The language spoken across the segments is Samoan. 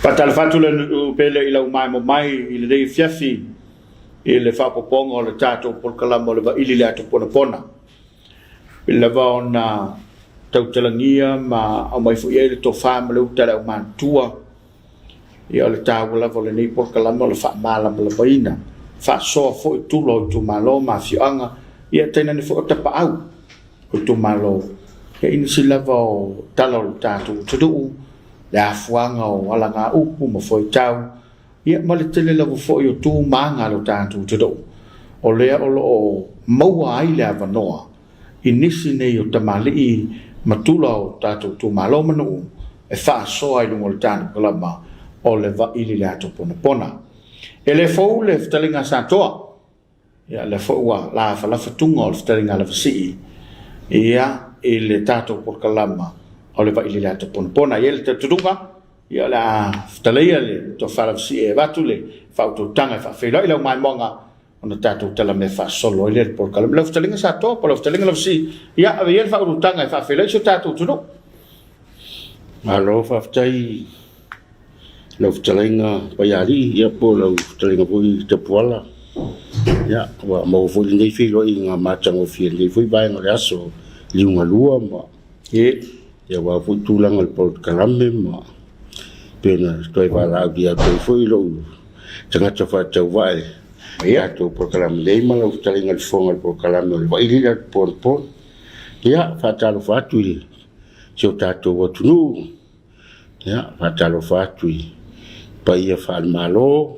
Faatalofa atu le nuu pele i lau maemo mai i lenei afiafi i le faaopoopoga o le tatou polokalama o le Vaili le Ato Ponapona. E pei lava ona tautalagia ma aumai foi i ai le tofa ma le uta a le aumatutua, ia o le taua lava o lenei polokalama o le faamalamalamaina, faasoa foi tula o itumalo ma afioaga, ia tainane foi o tapaau o itumalo, ia i nisi lava o tala o le tatou atunuu, le afuaga o alagaupu ma fuaitau, ia ma le tele lava foi o tu ma aga a lo tatou atunuu, o lea o lo o maua ai le avanoa i nisi nei o tamalii ma tula o tatou itumalo ma nuu e faasoa i luga o le tanukalama o le vaili le ato ponapona. E le fou le fetalaiga a Satoa, ia lea foi ua lafalafa tuga o le fetalaiga a Lavasii, ia i le tatou polokalama o le vaili le ato ponapona. E i ai le talitonuga, ia o le a fetalaia le tofa Lavasii e avatu le faautautaga e faafeiloai lau maimoaga ona tatou talamea faasolo ai lea i le polokalame. Lau fetalaiga Satoa po o lau fetalaiga Lavasii, ia ave ia le faautautaga e faafeiloai si o tatou atunuu. Malo faafetai lau fetalaiga Paialii, ia po o lau fetalaiga foi Tapuala. Ia, ua maua foi lenei feiloaiga matagofie i lenei foi vaega o le aso liugalua ma ia aua foi tulaga o le polokalame ma pei ona toe valaaulia atu ai foi lou tagata faatauvaa i tatou polokalame nei ma lau fetalaiga i le fofoga o le polokalame o le Vaili le Atu Ponapona. Ia, faatalofa atu i si o tatou atunuu. Ia, faatalofa atu i paia faale-Malo,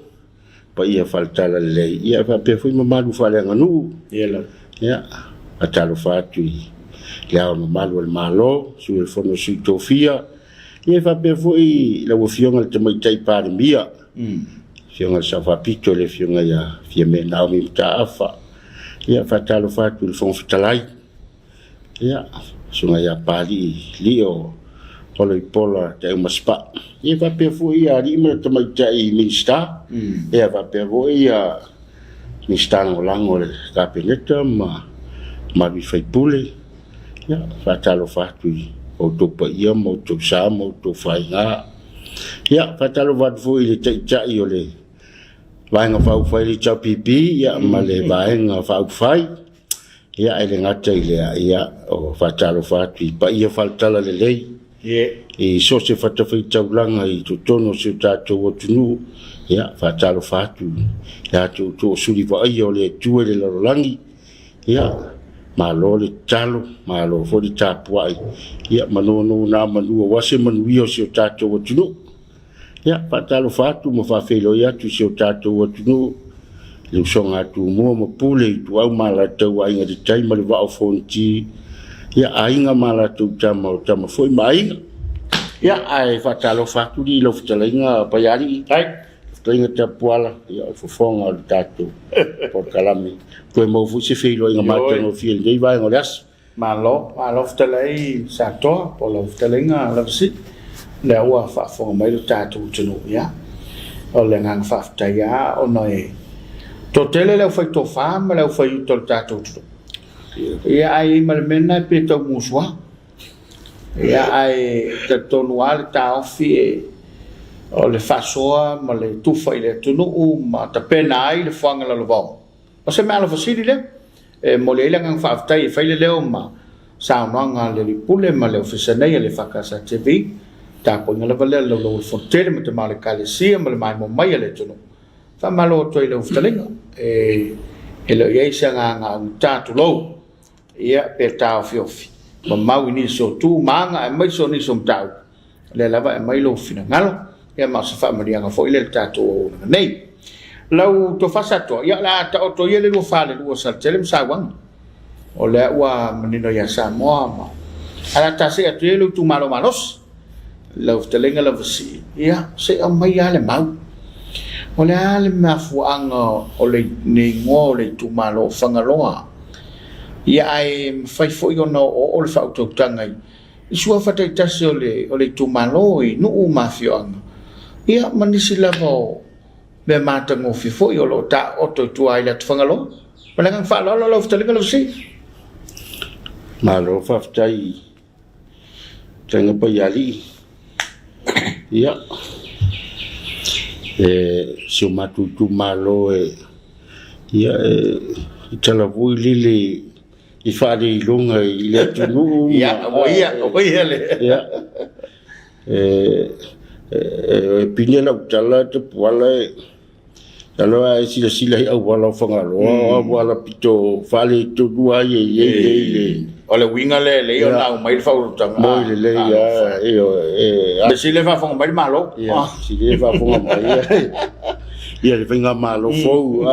paia faale-Talalelei, ia faapea foi mamalu faaleaganuu. Ia, faatalofa atu i Le Ao Mamalu o le Malo, Sui o le Fono a Sui Tofia, ia faapea foi lau Afioga i le Tamaitai Palemia, Afioga i le Sao Faapito, le Afioga ia Fiame Naomi Mataafa. Ia, faatalofa atu i le Fofoga Fetalai, Ia, Susuga ia Papalii Lio Holoipola Teumaspa. Ia faapea foi ia alii ma tamaitai Minisita. Ia faapea foi ia Minisita Lagolago o le Kapeneta ma mamalu i sui usufono. Ia, faatalofa atu i outou paia ma outou sa ma outou faiga. Ia, faatalofa atu foi i le Taitai o le Vaega Faaupufai o le HRPP ma le Vaega Faaupufai. Ia, e le gata i lea, ia, o faatalofa atu i paia faale-talalelei i so o se fatafaitaulaga i totonu o si o tatou atunuu. Ia, faatalofa atu ia te outou o suli vaaia o le Atua i le lalolagi. Ia, malo le tatalo, malo foi le tapuai, ia ma nonogamanu aua se manuia o si o tatou atunuu. Ia, faatalofa atu ma faafeiloai atu i si o tatou atunuu, i le usoga a Tumua ma Pule, Ituau ma Alataua, Aiga i le Tai ma le Vaa o Fonoti, ia, Aiga ma latou Tama, o Tama foi ma Aiga. Ia, ae faatalofa atu i lau fetalaiga Paialii, fetalaiga Tapuala, ia, o le fofoga o le tatou polokalame. Toe maua foi se feiloaiga matagofie i lenei vaega o le aso. Malo, malo fetalai Satoa po o lau fetalaiga Lavasi. O lea ua faafofoga mai lo tatou atunuu, ia. O le agaga faafetai lava ona e toatele le aufai tofa ma le aufai uta o le tatou atunuu. Ia, ae i ai ma le mea lena e pei e tau musua. Ia, ae talitonu lava le taofi e o le faasoa ma le tufa i le atunuu ma tapena ai le fuaga lalovaoa. O se meaalofa sili lea. E momoli ai le agaga faafetai e fai le leo ma saunoaga a le Alii Pule ma le Ofisa nei a le EFKS TV. Tapuaiga lava lea a le Laulau a le Fono Tele ma Tama o le Ekalesia ma le maimoa mai a le atunuu. Faamalo atu ai i lau fetalaiga. E e le o i ai se agaga augata tulou, ia pe taofiofi ma mau i nisi o tu ma aga aemaise o nisi o mataupu. O lea lava e aumai lou finagalo, ia ma o se faamanuiaga foi lea i le tatou auaunaga nei. Lau tofa Satoa, ia o le a taoto ia le 242 Saletele ma Sauaga. O lea ua manino ia Samoa ma ae o le a tasei atu ia i lou itumalo malosi. Lau fetalaiga Lavasii, ia se i aumai lava le mau. O le a le mafuaaga o le igoa o le itumalo o Fagaloa? Ia ae mafai foi ona oooo le faautautaga i i suafa taitasi o le, o le itumalo i nuu ma afioaga, ia ma nisi lava o mea matagofie foi o lo o taooto i tua i le atu Fagaloa. Ma le agaga faaaloalo lau fetalaiga Lavasii. Malo faafetai Fetalaiga Paialii. Ia, E si o matou itumalo e ia e tala foi lele i faaleiloga i le atunuu. Ia, ua ia, ua ia le. Ia. E pine lau tala Tapuala e Alo a e silasila i auala o Fagaloa, o auala pito faaletonu lava ia e i ai nei le. O le uiga lea e lelei ona aumai le faauluulusaga. Moi lelei lava, ioe. Mea sili e faafofoga mai le Malo. Ia, sili e faafofoga mai ia le faigamalo fou,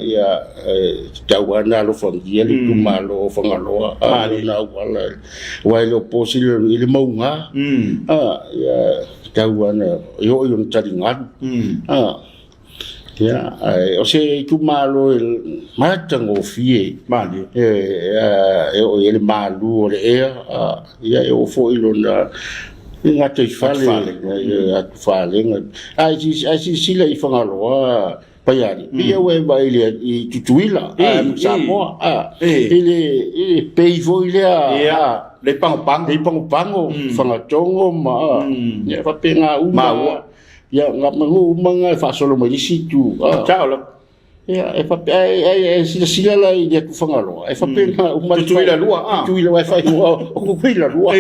ia, e tatau lava ona alofagia le itumalo o Fagaloa i lona auala, aua e le o po se lilo i le mauga, ia, e tatau lava ona e oo i ona taligalu. Ia, ae o se itumalo e matagofie, e oo i ai le malu o le ea, ia e oo foi i lona gataifale, atufalega. Ae silasila i Fagaloa, Paialii, pei ua e vaai i Tutuila, ma Samoa, i le pei foi lea, le pagopago, le pagopago, Fagatogo ma, ia faapena uma. Ia, nuu uma na e faasolo mai le isi itu. Sao lava. Ia, e faapea, ai e silasila la i le atu Fagaloa, e faapena uma. Tutuila lua, a. Tutuila, e faaigoa o Tutuila lua.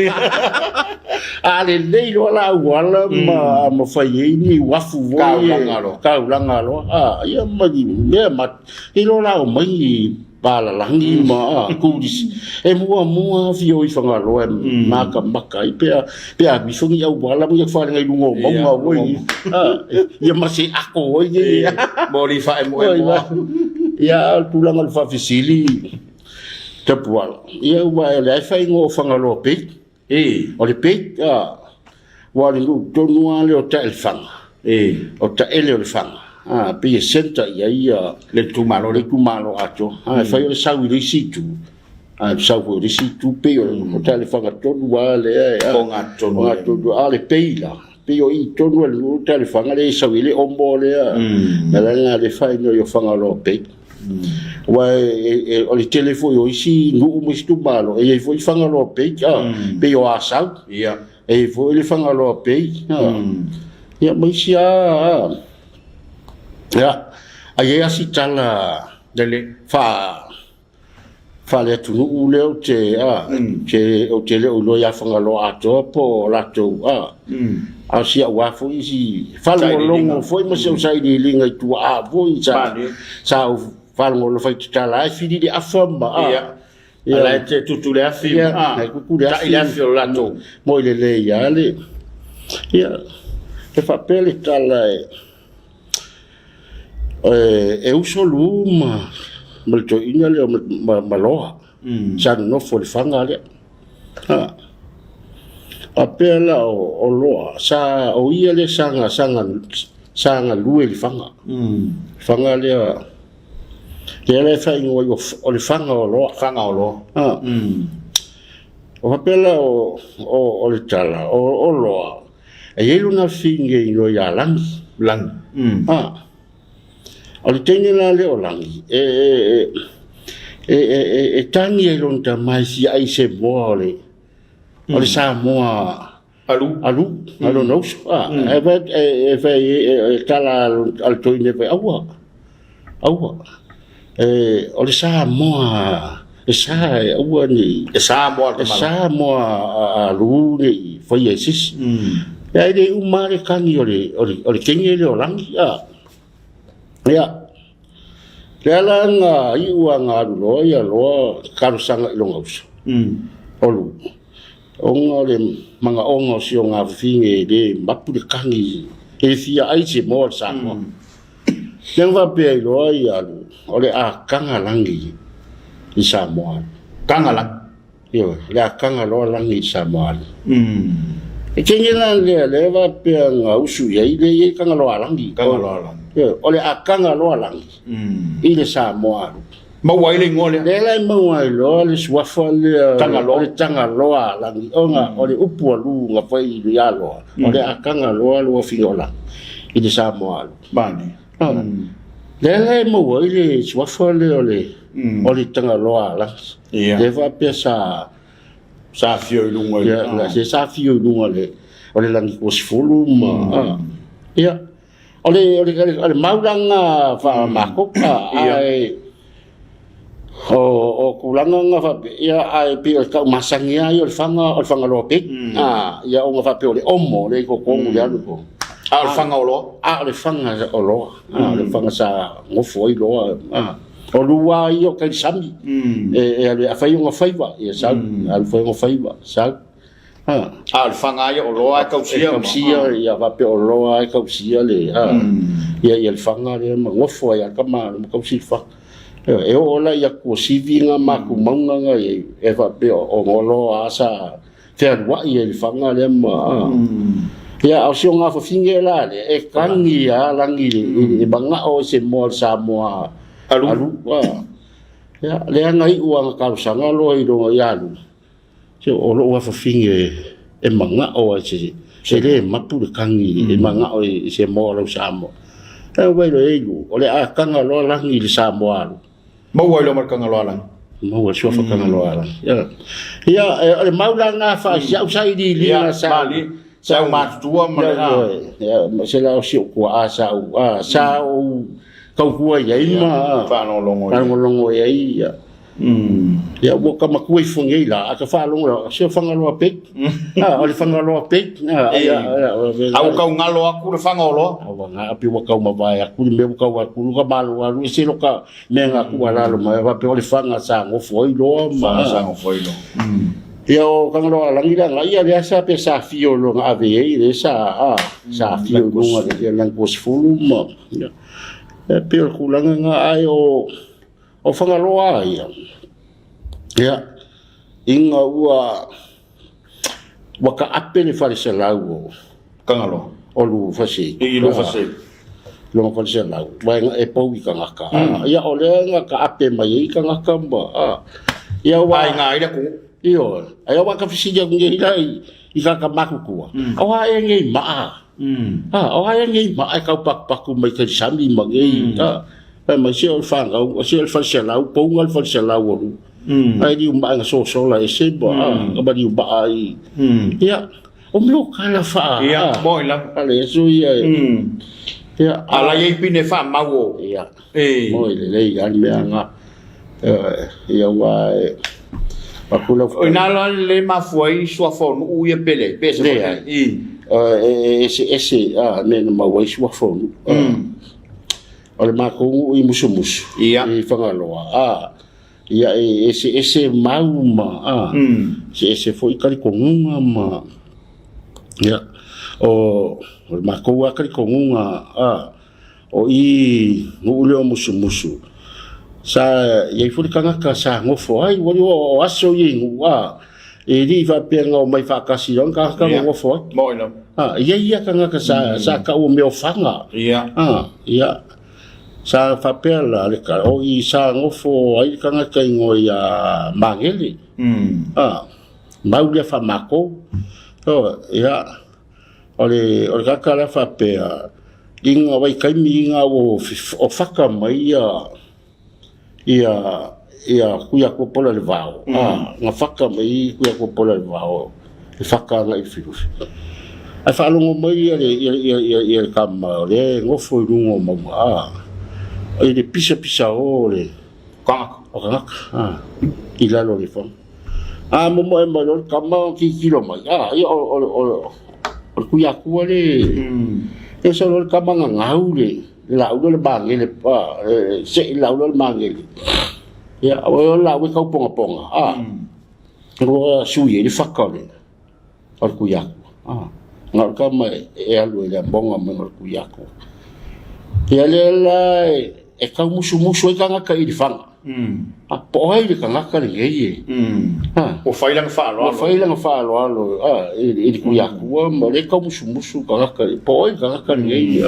A lelei loa la auala ma ma fai ai ni uafu foi. Taulaga loa. Taulaga loa. A, ia ma ni mea ma, iloa la omai ni palalagi ma turisi e muamua afio i Fagaloa e makamaka ai pe a alu ifo ni auala ma ni falega i luga o mauga foi ia ma se ako foi ia moli faaemoemoa. Ia, a o le tulaga o le faafesili Tapuala, ia aua o lea e faaigoa o Fagaloa Bay. O le Bay, aua o le nuu tonu lava lea o Taelefaga, o Taele o le Faga, pei e centre i ai ia le itumalo, le itumalo atoa. E fai o le sau i le isi itu, a o le sau foi o le isi itu, pei o Taelefaga tonu lava lea e ogatotonu. A o le Bay la, pei o i tonu a le nuu o Taelefaga lea e sau i ai le omo lea, o le ala lena o lea e faaigoa o Fagaloa Bay. Aua o le tele foi o isi nuu ma isi itumalo e i ai foi Fagaloa Bay, pei o Asau, e i ai foi le Fagaloa Bay, ia ma isi lava. Ia, a i ai lava si tala faale-atunuu lea ou te, ou te le o iloa ia Fagaloa atoa po o latou, a o si au lava foi si faalogologo foi ma si au sailiiliga i tuaa foi sa ou faalogologo fai tatala ai fili le afa ma a. Ia, la e te tutu le afi, a, tutu le afi, le afi o latou. Moi lelei lava le, ia, e faapea le tala e uso lu ma le toeaina lea ma Loa, sa nonofo i le faga lea. Faapea la o Loa, sa o ia lea sa galue i le faga. Faga lea, lea la e faaigoa ai o le faga o Loa. Faga o Loa. O faapea la o le tala, o Loa, E i ai lona afine e igoa ia Lagi. Lagi. A. O le teine la lea o Lagi, e tagi ai lona tama e fia ai se moa o le, o le Samoa Alu. Alu, a lona uso. A, e fai, e tala a le toeaina e fai, aua, aua. O le Samoa, e sa e aua ne i... E Samoa E Samoa alu ne i faia e se isi. Ia e le uma lava le kagi o le teine lea o Lagi. Ia, lea la na iu lava na alu loa ia loa talosaga i lona uso, o Lu, ona o le manaoga o si ona afafine e le mapu le kagi, e fia ai se moa o le Samoa. Lea na faapea ai loa ia Lu, o le a taga lagi i Samoa. Taga lagi? Ioe, o le a taga loa lagi i Samoa. E teine la lea, lea faapea na usu i ai, lea e i ai Tagaloa lagi. Tagaloa lagi. Ioe, o le a taga loa lagi i le Samoa. Maua ai le igoa lea. Lea la e maua ai loa le suafa lea Tagaloa. O le Tagaloa lagi, ona o le upu a Lu na fai ia Loa, o le a taga loa lua fiola i le Samoa. Mani. Lea la e maua ai le suafa lea o le o le Tagaloa lagi. Lea faapea sa Sa afio i luga i le. Ia, se sa afio i luga o le lagi 20 ma. Ia. O le o le o le maulaga faamakoka ae o o tulaga na faapea ia ae pei o le tau masani lava ia o le faga o le Fagaloa pei. Ia ona faapea o le omo lea i totonu le alu i totonu. A o le faga o loa? A o le faga o loa. O le faga sa nofo ai loa. O lua ia o tai sami. E alu e afai ona faiva, ia sau. Alu foi ona faiva, sau. A o le faga ia o loa e tausia. E tausia, ia faapea o loa e tausia le, ia, ia le faga lea ma nofo ai a tama ma tausi le faga. E oo la i Atuasivi nga matou mauga nga i ai, e faapea o loa a sa fealuai ai i le faga lea ma, Ia, a o si o gafafine la lea, e tagi a lagi i le manao i se moa o le Samoa alu. Alu, Ia, lea na iu a na talosaga loa i luga ia alu. Se o lou afafine e manao ai se se le mapu le tagi e manao i se moa o lau Samoa. E wai lo eilu, o le a taga loa lagi i le Samoa alu. Maua ai loa ma le taga loa lagi. Maua le suafa taga loa lagi. Ia, o le mau la na fa si au sa ili ili na sa. Sa au matutua ma le a. Ia, se la o si o kua a sa au, a, sa o kaukua i ai ma. Faalogologo i ai. Faalogologo i ai, ia. Ia ua ka matua ifo nei la, a ka faalogo, se o Fagaloa pei. Ah, o le Fagaloa pei. Ah, ia, a ua tau galo atu le Fagaloa. A ua nga pi ua tau mavae atu le mea ua tau atu ka malo alu e se lo ka mea nga ku ala lo mai va pe o le faga sa ngofo ai loa ma. Faga sa ngofo ai loa. Ia o Kangaloa langi la nga ia lea sa pe sa fio lo nga ave ai le sa a sa fio lunga le ia lang ko sefulu ma. Ia pe o le tulaga nga ai o O Fagaloa ia, ia, inga ua, ua kaape le faleselau o Kangaloa. O Lufasei. I Lufasei. Lona faleselau, vaega e pou i kangaka. Ia, o lea nga kaape mai ai kangaka ma, ia ua. Ai nga ai le ku. Ioe, ai ua ka fesili atu nei la i kaka makutua. O a e nei maa. O a e nei maa e kaupakupaku mai kai sami ma nei. Fai mai, se o le fanau, se o le faleselau, pouga le faleselau o lu. Ai liu maa nga sosola e se ba, ka ba liu maa i. Ia, o mea o kala wha. Ia, moi la. Ale, so ia e. Ia. Ala iai pine wha mau o. Ia. E. Moi le lei, al mea nga. Ia ua e. Akula. O ina la le mafua i suafa o nuu ia pele, pe se Le ai. E ese ese, a, me na mau ai suafa o nuu. O le makou nuu i Musumusu, i Fagaloa, a, ia e eseese mau ma, a, eseese foi talitonuga ma, ia, o le makou lava talitonuga, a, o i nuu lea o Musumusu, sa i ai foi le tagata sa nofo ai, ua o aso ia i nuu, a, e le i faapea na omai faatasi loa ni tagata na nofo ai. Moi lava. A, i ai ia tagata sa, sa tau o mea o faga. A, ia, sa faapea la le tala, o i sa nofo ai le tagata ingoa ia Magele. A, mau lea faamakou. O, ia, o le, o le tagata la faapea, i nga vaitaimi i nga ua o faka mai ia, ia ia kui aku pola le vao a nga whaka mai kui aku pola le vao e whaka anga i whiruwhi ai whaalongo mai ia le ia ia ia ia le kama o le ngofo i runga o maunga a i le pisa pisa o le kangaka o kangaka a i lalo le whanga a momo e mai o le kama o kikilo mai a ia o o o o le kui akua le e sa le kama ngangau le lau le magele pa se lau le magele ia o lau e kau ponga ponga a ua sui e le whaka o le o le kui aku a ngā o kama e alu e le ambonga mai o le kui aku ia le la e kau musu musu e kangaka i le whanga A po ai le kangaka lenei e. Ha. Ua fai lana faaaloalo. Ua fai lana faaaloalo a i le kuiakua ma le taumusumusu kangaka po ai le kangaka lenei.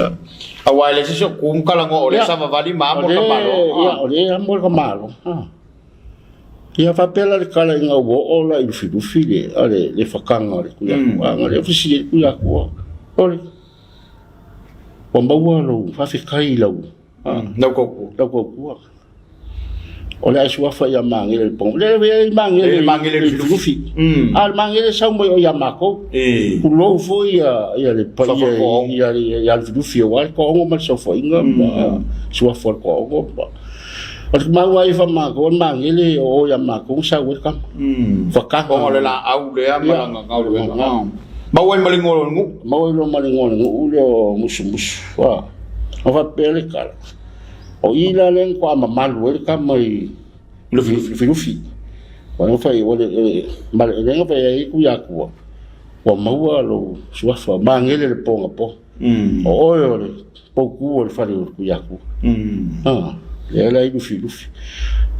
Aua e leai se isi o ku ma talanoa o lea savavali ma amo le ka Malo. Ia, o lea amo le ka Malo. Ia faapea la le tala ina ua oo la i Lufilufi le a le le fakanga o le kuiakua. Nga le ofisi le kuiakua. Ole. Ua maua lou faafetai i lau lau kaukua. Lau kaukua. O le a suafa ia Magele le ponga. Le le Magele le Magele le Lufilufi. A le Magele sau mai o ia makou. Kulou foi ia ia le paia ia ia Lufilufi aua le toaogo ma le saofaiga ma suafa o le toaogo ma O le mau ai fa makou le Magele o ia makou sau ai le kama. Fakaga. Ona o le laau lea ma lana galuega. Maua ai ma le igoa o le nuu. Maua ai loa ma le igoa o le nuu lea o Musumusu. Ona faapea le tala. O i la lea na toa mamalu ai le tama i Lufilufi. Ua na fai, ua le, ma le lea na fai ai Tuiatua, ua maua lou suafa, magele le po na po. O oe o le poutu o le fale o Tuiatua. Ah, lea la i Lufilufi.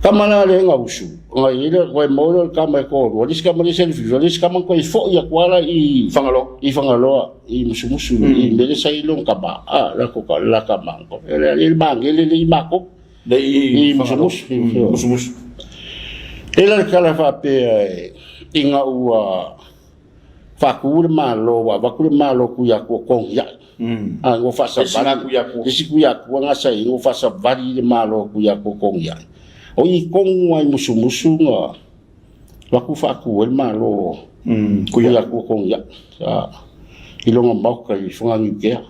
Tama la lea na usu, na i le koe maua lea o le tama e toalua, le isi tama le isi e Lufilufi, le isi tama na toe foi atu lava la i Fagaloa. I Fagaloa. I musumusu i mele sa i long kama a la ko ka la kama ko le le magele le i mako le i musumusu musumusu e la kala fa pe inga ua fa ku le malo wa va ku le malo ku ya ku kong ya a ngo fa sa va ku ya ku isi ku ya ku nga sa i ngo fa sa vari le malo ku ya ku kong ya o i kong wa musumusu nga Laku faaku ai le Malo Kuia ku kong ia i longa maoka i Whangangiukea.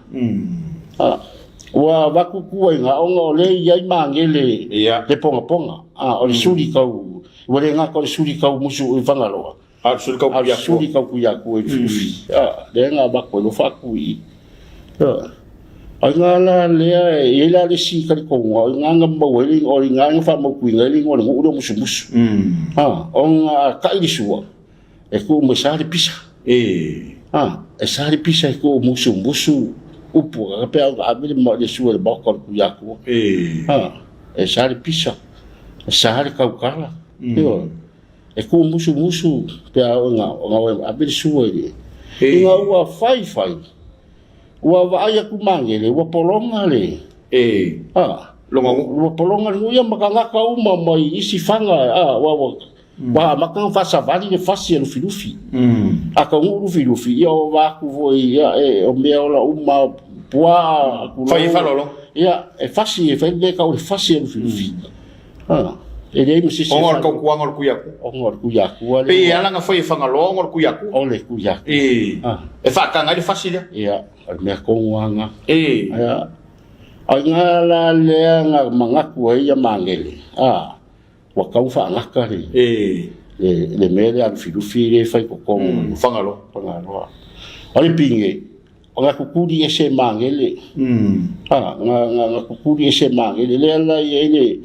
Ua vaku ku ai nga onga o le i ai mangele le pongaponga. O le suli kau, ua le ngaka o le suli kau musu i Whangaloa. A o le suli kau kuia kua. Suli kau kuia kua i Lufilufi. Le nga vaku ai lo faaku i. Ai ngā la lea, e i ai la le isi talitonga, o i ngā nga mau ai le o i ngā nga faamautuina ai le igoa o le nuu lea o Musumusu. Ha, o ngā taʻi le sua, e tuu mai sa le pisa. Ha, e sa le pisa e tuu Musumusu upu a pe au ave le le sua i le maota o le Tuiatua. Ha, e sa le pisa, e sa le taukala. Ioe. E tuu Musumusu pe a o ngā o ave le sua i le. I ngā ua fai fai. Ua vaai aku Magele, ua pologa le. E. A. Loga nuu. Ua pologa le nuu ia ma tagata uma mai isi faga, a, ua, ua, ua amata ona faasavali le fasi a Lufilufi. A taunuu Lufilufi, ia ua va atu foi, ia, e, o mea ola uma, puaa, tulou. Fai i faaaloalo. Ia, e fasi, e fai le mea e tau o le fasi a Lufilufi. A, e leai ma se isi. Ona o le tautuaga o le Tuiatua. Ona o le Tuiatua lea. Pei e ala ona fai e Fagaloa ona o le Tuiatua. O le Tuiatua. E. E faataga ai le fasi lea. Ia, o le mea tonu lava lena. E. Ia, o i ina la lea na manatu ai ia Magele, a, ua tau faagata le. E. Le mea lea a Lufilufi lea e fai i totonu o Fagaloa. Fagaloa. O le pine, O na tutuli ese magele. A, na, na, na tutuli ese magele. Lea la i ai le,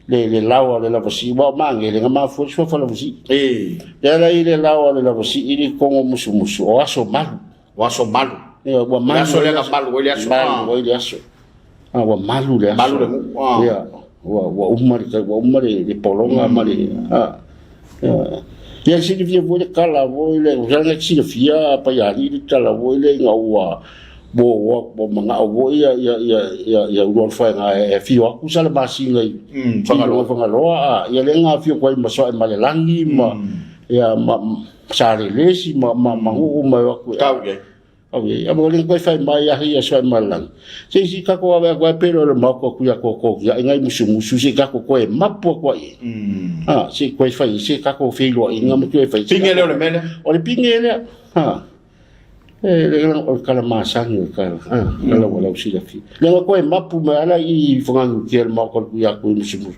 le, le lao a le lavasi. Ua o magele, na mafua le suafa lavasi. E. Lea la i le lao a le lavasi i le kongo musumusu, o aso malu. O aso malu. Ia, ua malu. Le aso lea na malu ai le aso. Malu ai le aso. A, ua malu le aso. Malu le nuu. A. Ia, ua, ua uma le, ua uma le, le pologa ma le, a. Ia, ia silafia foi le tala foi le, o sala silafia Paialii le tala foi le ina ua ua ua ua manao foi ia ia ia ia ia Ulualofaiga e afio atu Salamasina i Fagaloa. Fagaloa a ia lea na afio atu ai ma Soaemalelagi ma ia ma Salelesi ma ma ma nuu uma e o atu e Tau i ai. Au ia, mo le koe fai mai ahi ia soe malang. Se isi kako awe aku ai pelo le mako ku ia ko ko ia ingai musumusu se kako koe mapu aku ai. Ha, se koe fai se kako feilo ai nga mo koe fai. Pinge lea o le mea lea. O le pinge lea. Ha. E le o le kala masangi o le kala. Ha, kala wala usila fi. Le nga koe mapu me ala i whangangu ki el mako ku ia koe musumusu.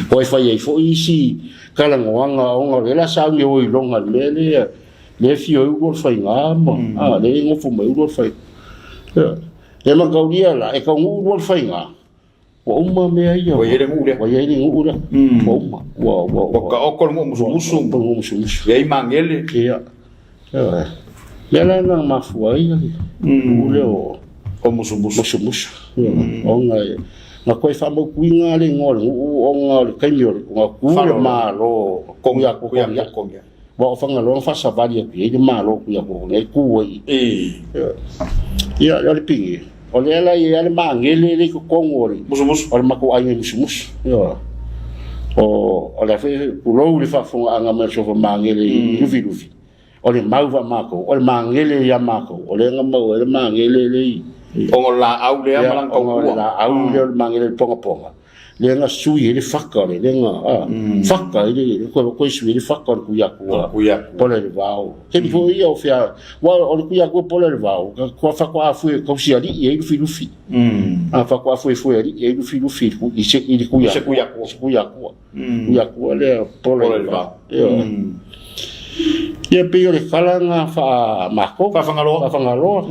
Koe fai ai fo isi kala ngoanga onga le la saungi o i longa le lea. Le afio ai ulu o le faiga ma, a, le gofo mai ulu o le faiga. Ia, le mataulia la, e taunuu ulu o le faiga, ua uma mea ia. Ua i ai le nuu lea. Ua i ai le nuu lea. Ua uma. Ua, ua, ua. Taoto le nuu musumusu. Ua nuu musumusu. I ai magele. Ia. Ia. Lea la na mafua ai le nuu lea o. O musumusu. Musumusu. Ia. Ona e, na koe faamautuina le igoa o le nuu ona o le taimi o le, ona tu le Malo, Kuia, Kuia, Kuia. Ua o Fagaloa na faasavali atu i ai le Malo ku ia ku nei ku ai. Ia, o le pigi, o lea la i ai le magele le i totonu o le Musumusu. O le matou aiga i Musumusu. Ioe. O, o le a foi, tulou le faafofogaaga mai o le suafa magele i Lufilufi, o le mau faamatou, o le magele ia matou, o lea na maua ai le magele le i. Ona o le laau lea ma lana Ona o le tautua. laau lea o le magele i le pongaponga. Lea na sui ai le faka o le lea na faka ai le koe sui ai le faka o le Tuiatua pola i le vao. Taimi foi ia o fea aua o le Tuiatua pola i le vao faatoa fue tausialii ai Lufilufi. A faatoa fuefuealii ai Lufilufi i se i le Tuiatua. Se Tuiatua. Tuiatua lea pola i le vao. Ia pei o le tala na faa-matou. Faa-Fagaloa. Faa-Fagaloa.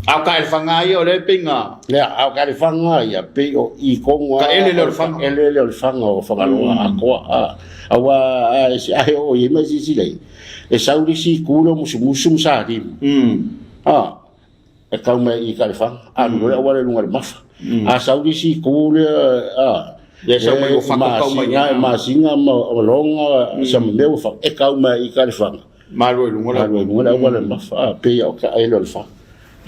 A o Taelefaga ia o lea e pei na... Lea, a o Taelefaga ia pei o i tonu lava. Taele lea o le Faga. Taele lea o le Faga o Fagaloa atoa. Aua a e a e oo i ai ma e silasila i ai, e sau le isi itu lea o Musumusu ma Salimu. A. e tau mai i Taelefaga, alu loa le auala i luga o le mafa. A sau le isi itu lea, a, Ia sau mai Uafato tau mai i Masina ma Loga, Samamea Uafato, e tau mai i Taelefaga. Ma alu ai i luga le alu ai i luga le auala i le mafa, a, pei o taele o le faga.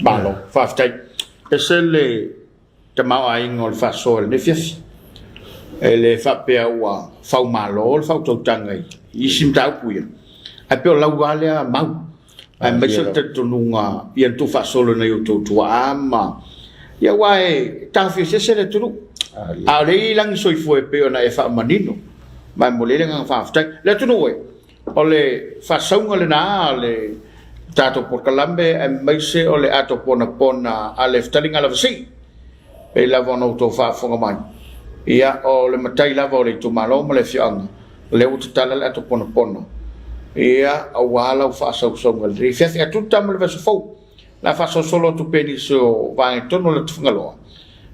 Malo, faafetai. Ese le tamaoaiga o le faasoa i lenei afiafi. E le faapea ua faumalo le faautautaga i isi mataupu ia, ae pei o lau lava lea mau, aemaise o le talitonuga ia na tuufaasolo e nai o outou tuaa ma... Ia aua e taofiosese le atunuu, a o lea e i ai lagi soifua e pei ona e faamanino, ma e momoli ai le agaga faafetai. Le atunuu e, o le faasauga lena a le tatou polokalame aemaise o le ato ponapona a le Fetalaiga Lavasii, pei lava ona outou faafofoga mai, ia o le matai lava o le itumalo ma le afioaga, o lea ua tatala le ato ponapona, ia aua lau faasausauga i lenei afiafi. Ae tuta ma le vaiaso fou, o le a faasolosolo atu pea i nisi o vaega i totonu o le Fagaloa,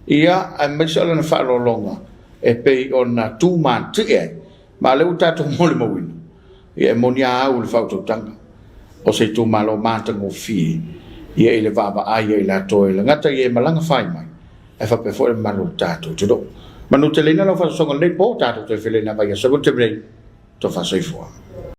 ia aemaise o lana faaaloaloga e pei ona tu matie ai. Ma o lea ua tatou molimauina, ia e moni a au i le faautautaga o se itumalo matagofie ia i le vaavaai a i latou e lagata ia e malaga fai mai, ae faapea foi le mamalu o le tatou atunuu. Manuteleina lau faasoasoaga i lenei po, tatou toe feiloai i nai vaiaso. Manuia tele, tofa soifua.